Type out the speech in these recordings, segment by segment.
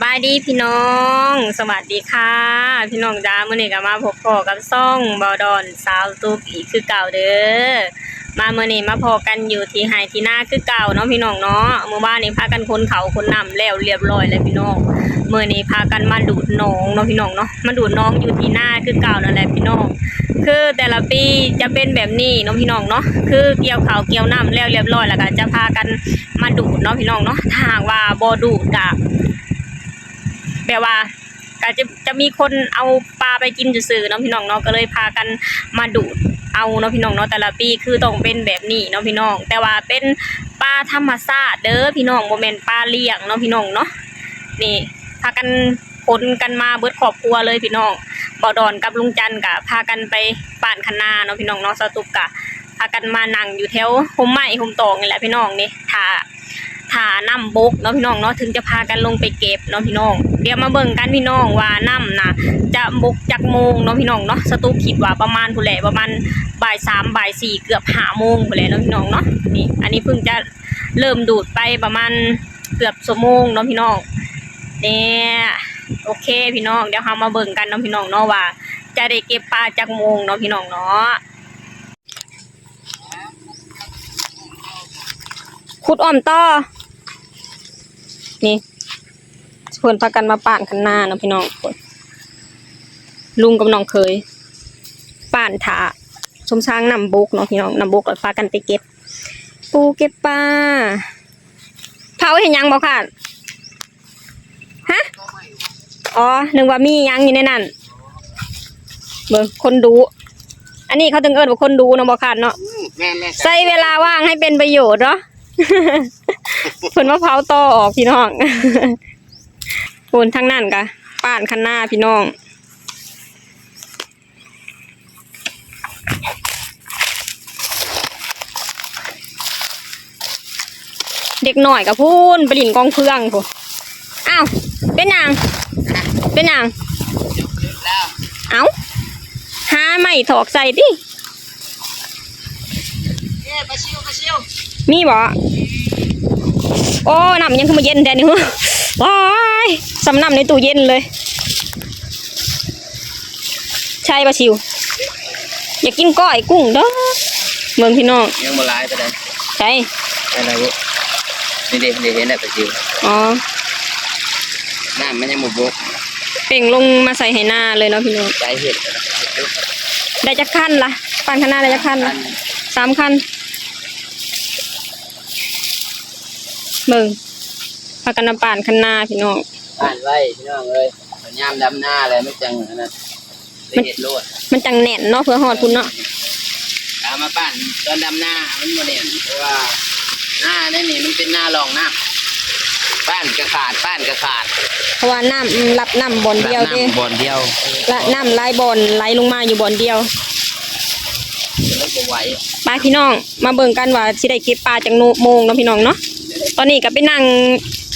ສະບາຍດີພີ່ນ້ອງ ສະຫວັດດີຄ່ະພີ່ນ້ອງຈ້າ. ມື້ນີ້ກໍມາພົບພໍ້ກັບຊ່ອງເບົາດອນສາວຕຸກອີກຄືເກົ່າເດີ. ມາມື້ນີ້ມາພໍ້ກັນຢູ່ທີ່ໄຮ່ທີ່ນາຄືເກົ່າເນາະພີ່ນ້ອງເນາະ. ມື້ວານນີ້ພາກັນຂົນເຂົ້າຂົນນ້ຳແລ້ວລຽບລ້ອຍແລ້ວພີ່ນ້ອງ. ມື້ນີ້ພາກັນມາດູດໜອງເນາະພີ່ນ້ອງເນາະ ມາດູດໜອງຢູ່ທີ່ນາຄືເກົ່ານັ້ນແຫຼະພີ່ນ້ອງ. ຄືແຕ່ລະປີຈະເປັນແບບນີ້ເນາະພີ່ນ້ອງເນາະ ຄືກ່ຽວເຂົ້າກ່ຽວນ້ຳແລ້ວລຽບລ້ອຍ ແລ້ວກໍຈະພາກັນມາດູດເນາະພີ່ນ້ອງເນາະ. ຖ້າຫາກວ່າບໍ່ດູດກະ ແບບວ່າ ກະຈະ ຈະມີຄົນເອົາປາໄປກິນຊື່ໆເນາະພີ່ນ້ອງເນາະ ກໍເລີຍພາກັນມາດູດເອົາເນາະພີ່ນ້ອງເນາະ. ແຕ່ລະປີຄືຕ້ອງເປັນແບບນີ້ເນາະພີ່ນ້ອງ ແຕ່ວ່າເປັນປາທຳມະຊາດເດີພີ່ນ້ອງ ບໍ່ແມ່ນປາລ້ຽງເນາະພີ່ນ້ອງເນາະ. ນີ້ພາກັນຂົນກັນມາເບິດຄອບຄົວເລີຍພີ່ນ້ອງ. ເບົາດອນກັບລຸງຈັນກະພາກັນໄປປ້ານຄັນນາເນາະພີ່ນ້ອງເນາະ. ສາວຕຸກກະພາກັນມານັ່ງຢູ່ແຖວຮົ່ມໄມ້ຮົ່ມຕອກນີ້ແຫຼະພີ່ນ້ອງ ນີ້ຖ້າ ຖ້ານ້ຳບົກເນາະພີ່ນ້ອງເນາະ ເຖິງຈະພາກັນລົງໄປເກັບເນາະພີ່ນ້ອງ. ດຽວມາເບິ່ງກັນພີ່ນ້ອງວ່ານ້ຳນະຈະບົກຈັກໂມງເນາະພີ່ນ້ອງເນາະ. ສາວຕຸກຄິດວ່າປະມານພຸ້ນແຫຼະ ປະມານບ່າຍສາມ ບ່າຍສີ່ ເກືອບຫ້າໂມງພຸ້ນແຫຼະເນາະພີ່ນ້ອງເນາະ. ນີ້ ອັນນີ້ເພິ່ງຈະເລີ່ມດູດໄປປະມານເກືອບຊົ່ວໂມງເນາະພີ່ນ້ອງ. ນີ້ ໂອເຄພີ່ນ້ອງ ດຽວເຮົາມາເບິ່ງກັນເນາະພີ່ນ້ອງເນາະ ວ່າຈະໄດ້ເກັບປາຈັກໂມງເນາະພີ່ນ້ອງເນາະ. ຂຸດອ້ອມຕໍ່ ນີ້ ເພິ່ນພາກັນມາປ້ານຄັນນາເນາະພີ່ນ້ອງ. ລຸງກັບນ້ອງເຂີຍປ້ານຖ້າສົມຊາງນ້ຳບົກເນາະພີ່ນ້ອງ ນ້ຳບົກແລ້ວພາກັນໄປເກັບປູເກັບປາ. ເຜົາເຮັດຫຍັງບໍ່ຄາດ? ຮະ? ອໍ ນຶກວ່າມີຫຍັງຢູ່ໃນນັ້ນ. ເບິ່ງຄົນດຸ ອັນນີ້ເຂົາເຖິງເອີ້ນວ່າຄົນດຸເນາະ ບໍ່ຄາດເນາະ. ອືມ ແມ່ນໆ ໃຊ້ເວລາວ່າງໃຫ້ເປັນປະໂຫຍດເນາະ. ເພິ່ນມາເຜົາຕໍ່ອອກພີ່ນ້ອງ. ໂອ້ນ ທາງນັ້ນກະປ້ານຄັນນາພີ່ນ້ອງ. ເດັກນ້ອຍກໍພຸ້ນໄປຫຼິ້ນກອງເຟືອງພຸ້ນ. ອ້າວ ເປັນຫຍັງ? ເປັນຫຍັງ? ເອົ້າ ຫາໄມ້ຖອກໃສ່ຕິ. ເອີ ປາຊິວ ປາຊິວ ມີບໍ່? ໂອ້ ນ້ຳຫຍັງຄືມາເຢັນແທ້ນີ້? ໂອ້ຍ ສ່ຳນ້ຳໃນຕູ້ເຢັນເລີຍ. ໃຊ່ປາຊິວ ຢາກກິນກ້ອຍກຸ້ງເດີ. ເບິ່ງພີ່ນ້ອງ ຍັງບໍ່ຫຼາຍປານໃດ. ໃຊ່ ອັນນັ້ນ ນີ້ເດ້ ນີ້ເຫັນແລ້ວປາຊິວ. ອໍ ນ້ຳມັນຍັງບໍ່ບົກ ເປັ່ງລົງມາໃສ່ໄຮ່ນາເລີຍເນາະພີ່ນ້ອງ. ໃສ່ເຫັດ ໄດ້ຈັກຄັນລະ? ປ້ານຄັນນາໄດ້ຈັກຄັນລະ? ສາມຄັນ. ເບິ່ງ ພາກັນມາປ້ານຄັນນາພີ່ນ້ອງ. ປ້ານໄວ້ພີ່ນ້ອງເອີຍ ຍາມດຳນາແລ້ວມັນຈັ່ງອັນນັ້ນ ໄປເຮັດໂລດ ມັນຈັ່ງແໜ້ນເນາະ ເພື່ອຮອດພຸ້ນເນາະ. ເອົາມາປ້ານຕອນດຳນາມັນບໍ່ແໜ້ນ ເພາະວ່ານາໃນນີ້ມັນເປັນນາຮ່ອງນ້ຳ ປ້ານກະຂາດ ປ້ານກະຂາດ ເພາະວ່ານ້ຳ ອືມ ລັບນ້ຳບ່ອນດຽວເດ້ ລັບນ້ຳບ່ອນດຽວ ແລະ ນ້ຳຫຼາຍບ່ອນໄຫຼລົງມາຢູ່ບ່ອນດຽວ ມັນບໍ່ໄຫວ. ໄປພີ່ນ້ອງ ມາເບິ່ງກັນວ່າຊິໄດ້ເກັບປາຈັກໂມງເນາະພີ່ນ້ອງເນາະ. ຕອນນີ້ກໍໄປນັ່ງ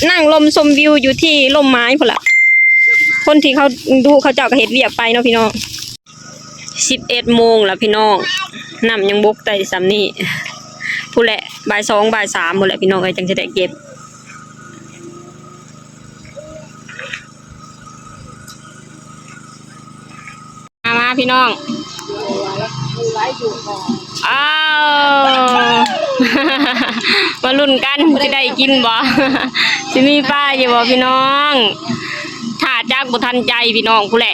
ນັ່ງລົມຊົມວິວຢູ່ທີ່ຮົ່ມໄມ້ພຸ້ນລະ ຄົນທີ່ເຂົາດຸເຂົາເຈົ້າກໍເຮັດວຽກໄປເນາະພີ່ນ້ອງ. ສິບເອັດໂມງລະພີ່ນ້ອງ ນ້ຳຍັງບົກໄດ້ສ່ຳນີ້ ພຸ້ນແຫຼະ ບ່າຍສອງ ບ່າຍສາມພຸ້ນແຫຼະພີ່ນ້ອງເອີຍ ຈັ່ງຊິໄດ້ເກັບ. ມາ ມາພີ່ນ້ອງ ອ້າວ ມາລຸ້ນກັນ ຊິໄດ້ກິນບໍ່ ຊິມີປາຢູ່ບໍ່ພີ່ນ້ອງ. ຖ້າຈັກບໍ່ທັນໃຈພີ່ນ້ອງ ພຸ້ນແຫຼະ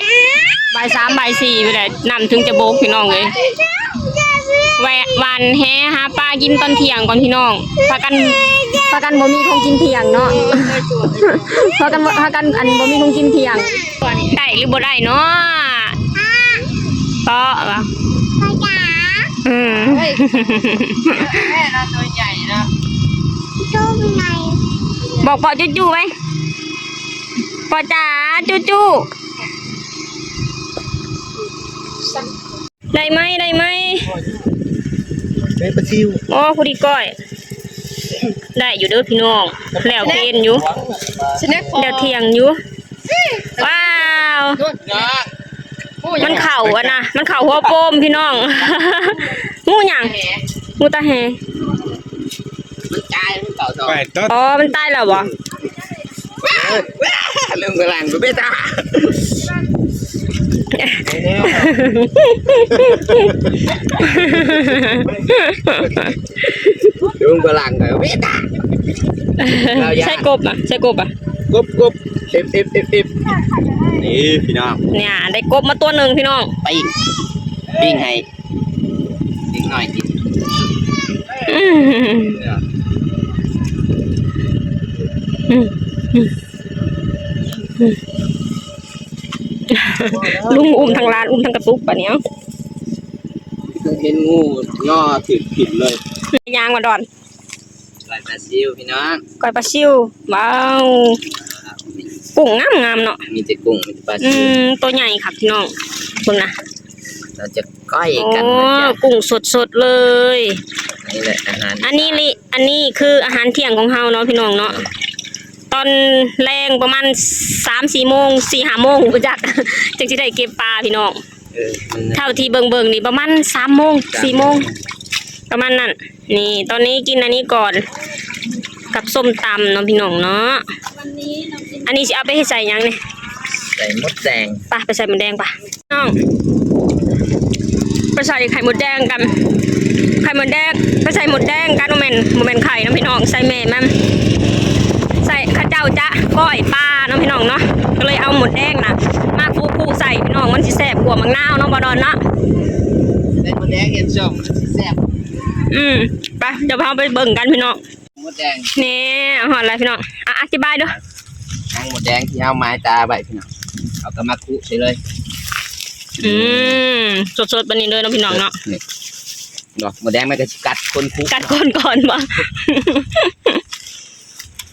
ບ່າຍສາມ ບ່າຍສີ່ພຸ້ນແຫຼະ ນ້ຳເຖິງຈະບົກພີ່ນ້ອງເອີຍ. ແວະຫວ່ານແຫຫາປາກິນຕອນທ່ຽງກ່ອນພີ່ນ້ອງ ພາກັນ ພາກັນບໍ່ມີຂອງກິນທ່ຽງເນາະ ພາກັນ ພາກັນ ອັນ ບໍ່ມີຂອງກິນທ່ຽງ. ໄດ້ຫຼືບໍ່ໄດ້ເນາະ ເກາະວ່າ ພໍ່ຈ໋າ ອືມ ເອີຍ ແມ່ເນາະ ຕົວໃຫຍ່ເນາະ ຕົວໃຫຍ່ ບອກພໍ່ຈູ້ໆໄວ້ ພໍ່ຈ໋າ ຈູ້ໆ. ໄດ້ໄໝ ໄດ້ໄໝ? ໄດ້ປາຊິວ. ໂອ້ ຜູ້ດີກ້ອຍ ໄດ້ຢູ່ເດີພີ່ນ້ອງ ແລ້ວເພນຢູ່ ແລ້ວທ່ຽງຢູ່. ວ້າວ ມັນເຂົ້າອັນນະ ມັນເຂົ້າຫົວໂປມພີ່ນ້ອງ. ງູຫຍັງ? ງູຕາແຮ. ມັນຕາຍ ມັນເຂົ້າທ້ອງ. ອໍ ມັນຕາຍແລ້ວບໍ? ລຸງພະລັງເບຕາ ລຸງພະລັງເບຕາ ໃສ່ກົບນະ ໃສ່ກົບອະ ກົບ ກົບ ເອັບ ເອັບ ເອັບ ເອັບ ນີ້ພີ່ນ້ອງ ເນີ້ຍ ໄດ້ກົບມາຕົວໜຶ່ງພີ່ນ້ອງ ປີ້ງ ປີ້ງໃຫ້ ເດັກນ້ອຍກິນ ອືມ ອືມ ອືມ ອືມ ລຸງອຸ້ມທັງຫຼານ ອຸ້ມທັງກະຕຸກບາດນີ້ ເອົາ ເຫັນງູຍໍຖືກຜິດເລີຍ ຍ່າງມາດອນ ກ້ອຍປາຊິວພີ່ນ້ອງ ກ້ອຍປາຊິວ ວ້າວ ກຸ້ງງາມໆເນາະ ມີແຕ່ກຸ້ງ ມີແຕ່ປາຊິວ ອືມ ໂຕໃຫຍ່ຄັກພີ່ນ້ອງ ເບິ່ງນະ ເຮົາຈະກ້ອຍກັນ ໂອ້ ນະ ກຸ້ງສົດໆເລີຍ ນີ້ແຫຼະອາຫານ ອັນນີ້ລິ ອັນນີ້ຄືອາຫານທ່ຽງຂອງເຮົາເນາະພີ່ນ້ອງເນາະ ຕອນແລງປະມານສາມສີ່ໂມງ ສີ່ຫ້າໂມງ ບໍ່ຈັກ ຈັ່ງຊິໄດ້ເກັບປາພີ່ນ້ອງ ເອີ ມັນ ເທົ່າທີ່ເບິ່ງໆນີ້ປະມານສາມໂມງ ສາມໂມງ ສີ່ໂມງ ປະມານນັ້ນ ນີ້ ຕອນນີ້ກິນອັນນີ້ກ່ອນ ກັບສົ້ມຕຳເນາະພີ່ນ້ອງເນາະ ອັນນີ້ຊິເອົາໄປເຮັດໃສ່ຫຍັງນີ້ ໃສ່ມົດແດງ ໄປ ໄປໃສ່ມົດແດງໄປ ນ້ອງ ໄປໃສ່ໄຂ່ມົດແດງກັນ ໄຂ່ມົດແດງ ໄປໃສ່ມົດແດງກັນ ບໍ່ແມ່ນ ບໍ່ແມ່ນໄຂ່ເນາະພີ່ນ້ອງ ໃສ່ແມ່ມັນ ໃສ່ ເຂົາເຈົ້າຈະກ້ອຍປາເນາະພີ່ນ້ອງເນາະ ກໍເລີຍເອົາມົດແດງນະ ມາຄຸໆໃສ່ພີ່ນ້ອງ ມັນຊິແຊບກວ່າໝາກນາວເນາະ ບໍ່ດອນເນາະ ໃສ່ມົດແດງເຮັດສົ້ມ ມັນຊິແຊບ ອືມ ໄປ ດຽວເຮົາໄປເບິ່ງກັນພີ່ນ້ອງ ມົດແດງ ນີ້ ຮອດແລ້ວພີ່ນ້ອງ ອະ ອະທິບາຍດູ ຫາງມົດແດງທີ່ເຮົາໝາຍຕາໄວ້ພີ່ນ້ອງ ເອົາກະມາຄຸໃສ່ເລີຍ ອືມ ສົດໆປານນີ້ເລີຍເນາະພີ່ນ້ອງເນາະ ນີ້ ເນາະ ມົດແດງມັນກໍຊິກັດຄົນຄຸ ກັດຄົນກ່ອນບໍ່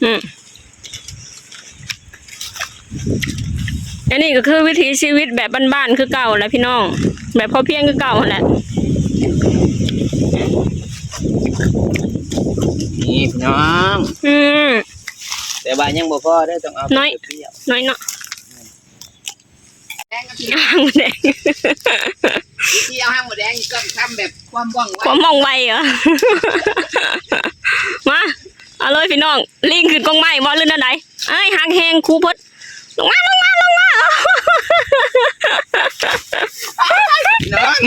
ອືມ ອັນນີ້ກໍຄືວິຖີຊີວິດແບບບ້ານໆຄືເກົ່າແຫຼະພີ່ນ້ອງ ແບບພໍພຽງຄືເກົ່າຫັ້ນແຫຼະ ນີ້ພີ່ນ້ອງ ອືມ ແຕ່ວ່າຍັງບໍ່ພໍເດີ ຕ້ອງເອົາ ນ້ອຍ ນ້ອຍເນາະ ທີ່ເອົາຫາງໝູແດງກໍທຳແບບຄວາມວ່ອງໄວ ຄວາມວ່ອງໄວເຫາະ ມາ ເອົາເລີຍພີ່ນ້ອງ ລີງຂຶ້ນກົງໄມ້ບໍ່ ຫຼືແນວໃດ ເອີຍ ຮັກແຮງຄູເພິດ ລົງມາ ລົງມາ ລົງມາ ພີ່ນ້ອງ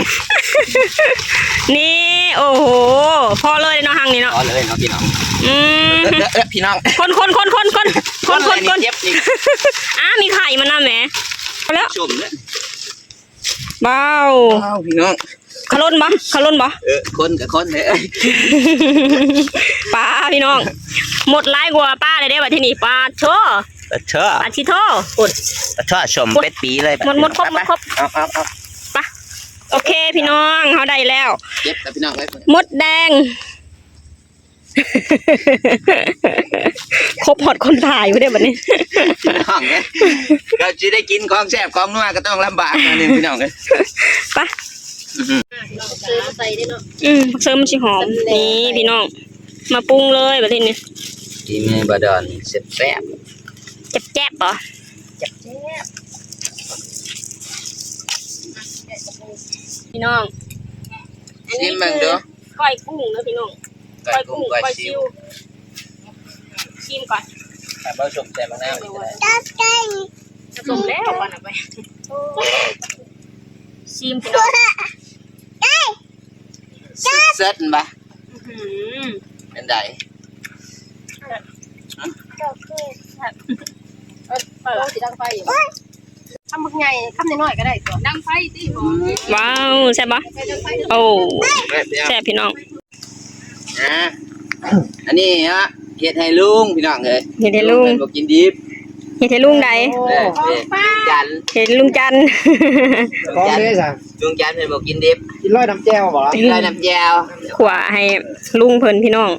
ນີ້ ໂອ້ໂຫ ພໍເລີຍເນາະ ຮັງນີ້ເນາະ ພໍເລີຍເນາະພີ່ນ້ອງ ອືມ ເອີ ເອີ ພີ່ນ້ອງ ຄົນໆໆໆໆ ຄົນໆໆ ເຈັບອີກ ອ້າ ມີໄຂ່ມານຳແໝ ພໍແລ້ວ ຊົມເດີ ວ້າວ ວ້າວ ພີ່ນ້ອງ ຂະຫຼົ່ນບໍ່ ຂະຫຼົ່ນບໍ່ ເອີ ຄົນກໍຄົນເດີ ປາ ພີ່ນ້ອງ ມົດຫຼາຍກວ່າປາເດ້ ບັດທີນີ້ ປາໂທ້ ປາໂທ້ ປາຊິໂທ້ ພຸ້ນ ປາໂທ້ ຊົມເປັດປີເລີຍ ມົດ ມົດຄົບ ມົດຄົບ ເອົາ ເອົາ ເອົາ ໄປ ໂອເຄ ພີ່ນ້ອງ ເຮົາໄດ້ແລ້ວ ເກັບແລ້ວພີ່ນ້ອງເອີຍ ມົດແດງ ຄົບຮອດຄົນຖ່າຍພຸ້ນເດ້ບັດນີ້ ພີ່ນ້ອງເອີຍ ກໍຊິໄດ້ກິນຂອງແຊບຂອງນົວກໍຕ້ອງລຳບາກໜ້ອຍໜຶ່ງ ພີ່ນ້ອງເອີຍ ໄປ ອື ເສີມໃສ່ເດ້ເນາະ ອືມ ຜັກເສີມມັນຊິຫອມ ນີ້ພີ່ນ້ອງ ມາປຸງເລີຍບັດທີນີ້ ກິນມື້ບໍ່ດອນແຊບໆ ແຈບໆ ບໍ ແຈບໆ ພີ່ນ້ອງ ອັນນີ້ ຊີມເບິ່ງດູ ຄື ກ້ອຍກຸ້ງເດີພີ່ນ້ອງ ກ້ອຍກຸ້ງ ກ້ອຍ ກ້ອຍຊິວ ຊີມກ່ອນ ຖ້າບໍ່ສົມໃສ່ໝາກນາວອີກກໍໄດ້ ສົມແລ້ວ ປານນັ້ນໄປ ຊີມພີ່ນ້ອງ ເສີດໆ ແມ່ນບໍ່ ອື ເປັນໃດ ແຊບ ເອີ ເປີດ ຊິດັງໄຟຢູ່ ຄຳບັກໃຫຍ່ ຄຳນ້ອຍໆກໍໄດ້ຕົວະ ດັງໄຟຕິ ວ້າວ ແຊບບໍ່ ໂອ້ ແຊບພີ່ນ້ອງ ອາ ອັນນີ້ເນາະ ເຮັດໃຫ້ລຸງພີ່ນ້ອງເອີຍ ເຮັດໃຫ້ລຸງ ລຸງເພິ່ນບໍ່ກິນດິບ ເຮັດໃຫ້ລຸງໃດ ເອີ ເຮັດໃຫ້ລຸງຈັນ ເຮັດລຸງຈັນ ຂອງເດ້ຊະ ລຸງຈັນເພິ່ນບໍ່ກິນດິບ ກິນລອຍນ້ຳແຈ່ວບໍ່ ກິນລອຍນ້ຳແຈ່ວ ຂົ້ວໃຫ້ລຸງເພິ່ນພີ່ນ້ອງ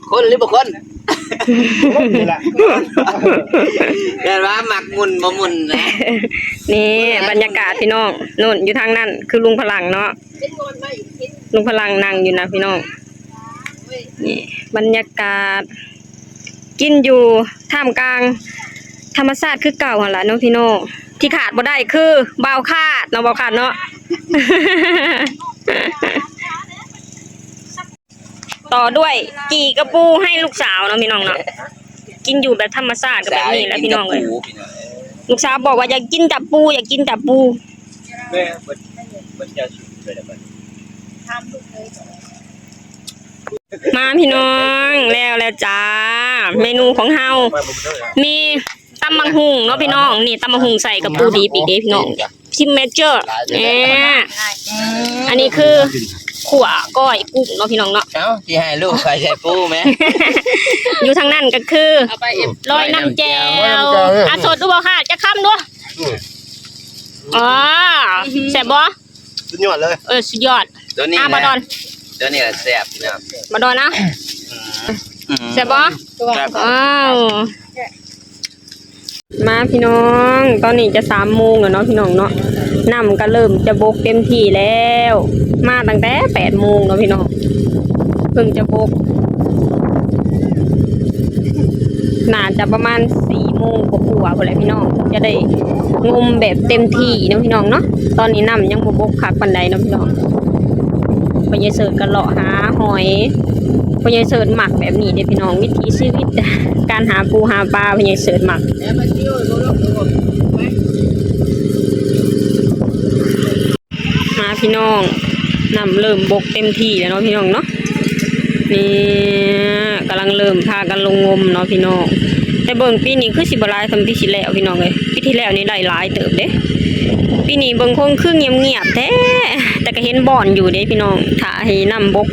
ຄົນຫຼືບໍ່ຄົນ ຄົນນີ້ແຫຼະ ແຕ່ວ່າມັກໝຸ່ນບໍ່ໝຸ່ນນະ ນີ້ບັນຍາກາດພີ່ນ້ອງ ໂນ້ນຢູ່ທາງນັ້ນຄືລຸງພະລັງເນາະ ລຸງພະລັງນັ່ງຢູ່ນະພີ່ນ້ອງ ນີ້ບັນຍາກາດ ກິນຢູ່ທ່າມກາງທຳມະຊາດຄືເກົ່າຫັ້ນລະເນາະພີ່ນ້ອງ ທີ່ຂາດບໍ່ໄດ້ຄືບ່າວຂາດເນາະ ບ່າວຂາດເນາະ ຕໍ່ດ້ວຍຈີ່ກະປູໃຫ້ລູກສາວເນາະພີ່ນ້ອງເນາະ ກິນຢູ່ແບບທຳມະຊາດກໍແບບນີ້ແຫຼະພີ່ນ້ອງເອີຍ. ລູກສາວບອກວ່າຢາກກິນຕັບປູ ຢາກກິນຕັບປູ. ມາພີ່ນ້ອງ ແລ້ວແລ້ວຈ້າ ເມນູຂອງເຮົາ ມີຕຳບັກຫຸ່ງເນາະພີ່ນ້ອງ. ນີ້ຕຳບັກຫຸ່ງໃສ່ກະປູດີບອີກເດ້ພີ່ນ້ອງ. ຊິກເນເຈີ ແອ ອັນນີ້ຄືຂົ້ວກ້ອຍກຸ້ງເນາະພີ່ນ້ອງເນາະ. ເອົ້າ ຊິໃຫ້ລູກຂ້ອຍໃສ່ປູແມ. ຢູ່ທາງນັ້ນກໍຄືລອຍນ້ຳແຈ່ວ. ອາ ສົດດູບໍ່ຄະ ຈັກຄຳດູ. ອໍ ແຊບບໍ່? ສຸດຍອດເລີຍ. ເອີ ສຸດຍອດ. ຕົວນີ້ ອາ ບໍ່ດອນ ຕົວນີ້ລະແຊບເນາະ ບໍ່ດອນນະ. ອືມ ແຊບບໍ່? ແຊບ. ວ້າວ ມາພີ່ນ້ອງ ຕອນນີ້ຈະສາມໂມງແລ້ວເນາະພີ່ນ້ອງເນາະ. ນ້ຳກໍເລີ່ມຈະບົກເຕັມທີ່ແລ້ວ ມາຕັ້ງແຕ່ແປດໂມງເນາະພີ່ນ້ອງ ເພິ່ງຈະບົກ. ໜ້າຈະປະມານສີ່ໂມງກວ່າໆ ພຸ້ນແຫຼະພີ່ນ້ອງ ຈະໄດ້ງົມແບບເຕັມທີ່ເນາະພີ່ນ້ອງເນາະ. ຕອນນີ້ນ້ຳຍັງບໍ່ບົກຄັກປານໃດເນາະພີ່ນ້ອງ. ພໍ່ໃຫຍ່ເສີດກໍເລາະຫາຫອຍ ພໍ່ໃຫຍ່ເສີດມັກແບບນີ້ເດ້ພີ່ນ້ອງ. ວິຖີຊີວິດການຫາປູຫາປາ ພໍ່ໃຫຍ່ເສີດມັກ. ມາພີ່ນ້ອງ ນ້ຳເລີ່ມບົກເຕັມທີ່ແລ້ວເນາະພີ່ນ້ອງເນາະ. ນີ້ກຳລັງເລີ່ມພາກັນລົງງົມເນາະພີ່ນ້ອງ. ແຕ່ເບິ່ງປີນີ້ຄືຊິບໍ່ຫຼາຍສ່ຳປີທີ່ແລ້ວພີ່ນ້ອງເອີຍ. ປີທີ່ແລ້ວນີ້ໄດ້ຫຼາຍເຕີບເດ້. ປີນີ້ເບິ່ງຄົງຄືງຽບໆແທ້ ແຕ່ກໍເຫັນບ່ອນຢູ່ເດ້ພີ່ນ້ອງ. ຖ້າໃຫ້ນ້ຳບົກ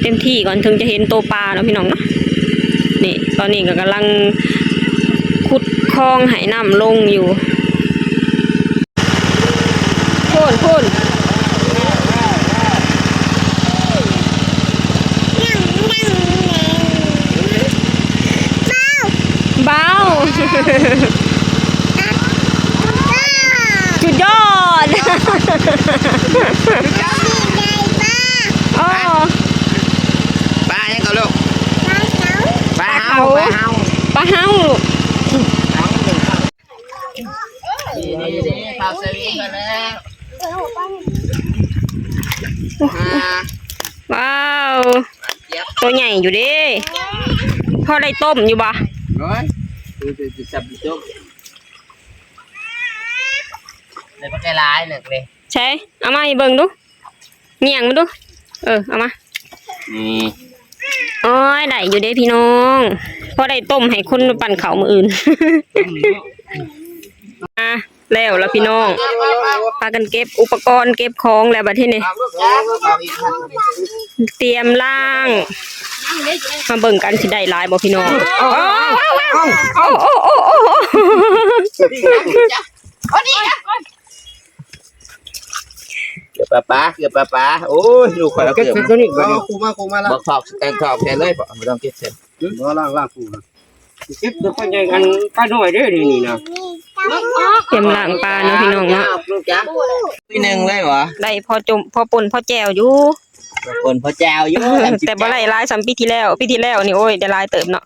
ເຕັມທີ່ກ່ອນເຖິງຈະເຫັນໂຕປາເນາະພີ່ນ້ອງເນາະ. ນີ້ຕອນນີ້ກໍກຳລັງຂຸດຄອງໃຫ້ນ້ຳລົງຢູ່. ພຸ້ນ ພຸ້ນ ເບົາ ສຸດຍອດ. ອໍ ປາຫຍັງກໍລູກ? ປາເຫົ່າ ປາເຫົ່າ ປາເຫົ່າ ປາເຫົ່າ. ນີ້ໆໆ ເຂົ້າໃສ່ວິກກັນແລ້ວ. ອ່າ ວ້າວ ໂຕໃຫຍ່ຢູ່ເດ້. ພໍໄດ້ຕົ້ມຢູ່ບໍ່? ໂອ້ຍ ຄືຊິສັບຈົບ ໄດ້ບັກຫຼາຍໆ ນັ້ນເລີຍ. ໃສ ເອົາມາໃຫ້ເບິ່ງດູ. ຍ່ຽງມາດູ ເອີ ເອົາມາ ນີ້ ໂອ້ຍ ໄດ້ຢູ່ເດ້ພີ່ນ້ອງ ພໍໄດ້ຕົ້ມໃຫ້ຄົນປັ່ນເຂົ້າມື້ອື່ນ. ອ່າ ແລ້ວລະພີ່ນ້ອງ ພາກັນເກັບອຸປະກອນເກັບຂອງແລ້ວບັດທີນີ້ ຕຽມລ້າງ ມາເບິ່ງກັນຊິໄດ້ຫຼາຍບໍ່ພີ່ນ້ອງ. ໂອ້ ໂອ້ ໂອ້ ໂອ້ ໂອ້ ໂອ້ ເກືອບປາປາ ເກືອບປາປາ. ໂອ້ຍ ລູກຂ້ອຍເອົາເກີບ ເອົາໂຄມາ ໂຄມາລະ ບໍ່ຂອບ ແຕ່ງຂອບແທນເລີຍ ບໍ່ ບໍ່ຕ້ອງເກັບໃສ່ ບໍ່ ລ້າງ ລ້າງປູນະ ເກັບແຕ່ປາໃຫຍ່ ອັນປານ້ອຍເດ້ ນີ້ນະ. ຕຽມລ້າງປາເນາະພີ່ນ້ອງເນາະ. ປີໜຶ່ງເລີຍບໍ່ ໄດ້ພໍຈົ່ມ ພໍປົ່ນພໍແຈ່ວຢູ່ ປົ່ນພໍແຈ່ວຢູ່ ແຕ່ບໍ່ໄດ້ຫຼາຍສ່ຳປີທີ່ແລ້ວ. ປີທີ່ແລ້ວນີ້ ໂອ້ຍ ໄດ້ຫຼາຍເຕີບເນາະ.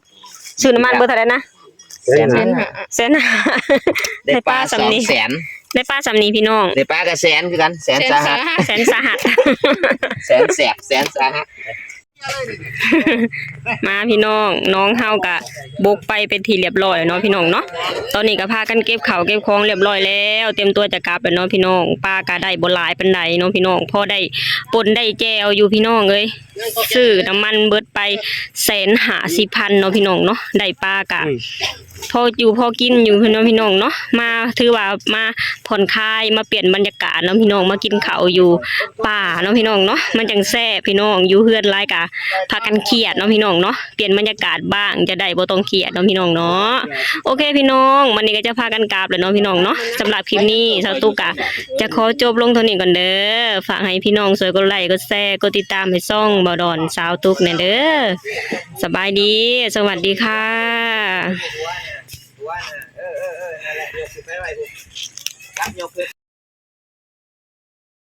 ຊື້ນ້ຳມັນເບີເທົ່າໃດນະ? ແສນຫ້າ ແສນຫ້າ ໄດ້ປາສ່ຳນີ້ ໄດ້ປາສ່ຳນີ້ພີ່ນ້ອງ ໄດ້ປາກໍແສນຄືກັນ ແສນສາຫັດ ແສນສາຫັດ ແສນສາຫັດ ແສນແສບ ແສນສາຫັດ. ມາພີ່ນ້ອງ ນ້ອງເຮົາກະບົກໄປເປັນທີ່ລຽບຮ້ອຍແລ້ວເນາະພີ່ນ້ອງເນາະ. ຕອນນີ້ກໍພາກັນເກັບເຂົ້າເກັບຂອງລຽບຮ້ອຍແລ້ວ ຕຽມຕົວຈະກັບແລ້ວເນາະພີ່ນ້ອງ. ປາກໍໄດ້ບໍ່ຫຼາຍປານໃດເນາະພີ່ນ້ອງ ພໍໄດ້ປົ່ນໄດ້ແຈ່ວຢູ່ພີ່ນ້ອງເອີຍ. ຊື້ນ້ຳມັນເບິດໄປແສນຫ້າສິບພັນເນາະພີ່ນ້ອງເນາະ. ໄດ້ປາກະ ອືມ ພໍຢູ່ພໍກິນຢູ່ເນາະພີ່ນ້ອງເນາະ. ມາ ຖືວ່າມາຜ່ອນຄາຍ ມາປ່ຽນບັນຍາກາດເນາະພີ່ນ້ອງ ມາກິນເຂົ້າຢູ່ປ່າເນາະພີ່ນ້ອງເນາະ ມັນຈັ່ງແຊບພີ່ນ້ອງ. ຢູ່ເຮືອນຫຼາຍກະພາກັນຄຽດເນາະພີ່ນ້ອງເນາະ ປ່ຽນບັນຍາກາດບ້າງ ຈະໄດ້ບໍ່ຕ້ອງຄຽດເນາະພີ່ນ້ອງເນາະ. ໂອເຄພີ່ນ້ອງ ມື້ນີ້ກໍຈະພາກັນກັບແລ້ວເນາະພີ່ນ້ອງເນາະ. ສຳລັບຄລິບນີ້ ສາວຕຸກກະຈະຂໍຈົບລົງເທົ່ານີ້ກ່ອນເດີ. ຝາກໃຫ້ພີ່ນ້ອງຊ່ວຍກົດໄລ ກົດແຊ ກົດຕິດຕາມໃຫ້ຊ່ອງບ່າວດອນ ສາວຕຸກແດ່ເດີ. ສະບາຍດີ ສະຫວັດດີຄ່ະ.